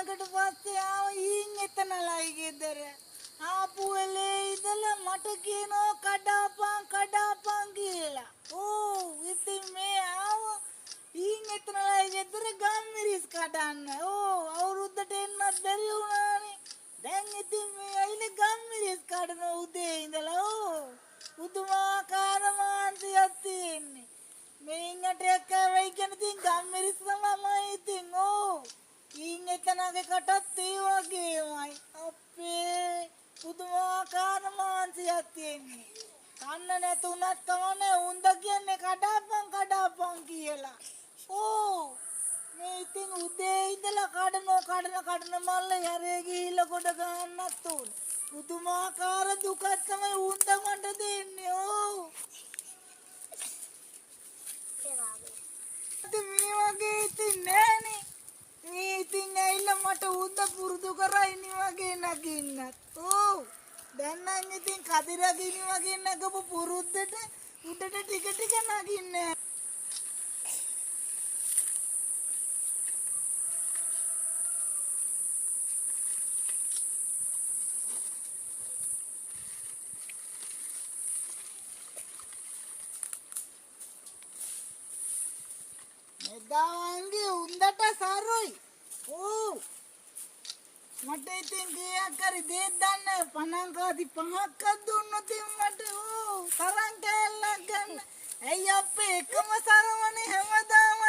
ගානකට පස්සේ ආව ඊන් එතනලයි ගෙදර. ආපු වෙලේ ඉඳලා මට කියනවා කඩාපන් කඩාපන් කියලා. ඕ ඉතින් මේ ආව ඊන් එතනලයි ගෙදර ගම්මිරිස් කඩන්න. ඕ අවුරුද්දට එන්නත් බැරි වුණානේ. දැන් ඉතින් මේ ඇවිල්ලා ගම්මිරිස් කඩන උදේ ඉඳලා. ඕ පුදුමාකාර මාන්සියක් තියෙන්නේ. මේන් ඇටයක් කෑවයි කියන ඉතින් ගම්මිරිස් තමයි ඉතින්. ඕ ඊන් එතනගේ කටත් ඒ වගේමයි. අපේ පුදුමාකාර මාන්සියක් තියෙන්නේ. කන්න නැතුණත් කමන්නේ උන්ද කියන්නේ කඩාපන් කඩාපන් කියලා. ඕ මේ ඉතින් උදේ ඉඳලා කඩනෝ කඩන කඩන මල්ල හැරේ ගිහිල්ලා ගොඩ ගන්නත් ඕන. පුදුමාකාර දුකක් තමයි උන්ද මට දෙන්නේ. ඕ ඉතින් මේ වගේ ඉතින් නෑනේ. මේ ඉතින් ඇවිල්ලා මට උන්ද පුරුදු කරා ඉනි වගේ නගින්නත්. ඔව් දැන් නම් ඉතින් කදිරගිනි වගේ නගපු පුරුද්දට උඩට ටික ටික නගින්න. මෙදාවන්ගේ උන්දට සරුයි. ඔව් මට ඉතින් කීයක් හරි දෙයක් දන්න පණන් කාදි පහක්වත් දුන්නොත් ඉතින් මට ඔව් තරම් කෑල්ලක් ගන්න. ඇයි අපේ එකම සරවනේ හැමදාමත්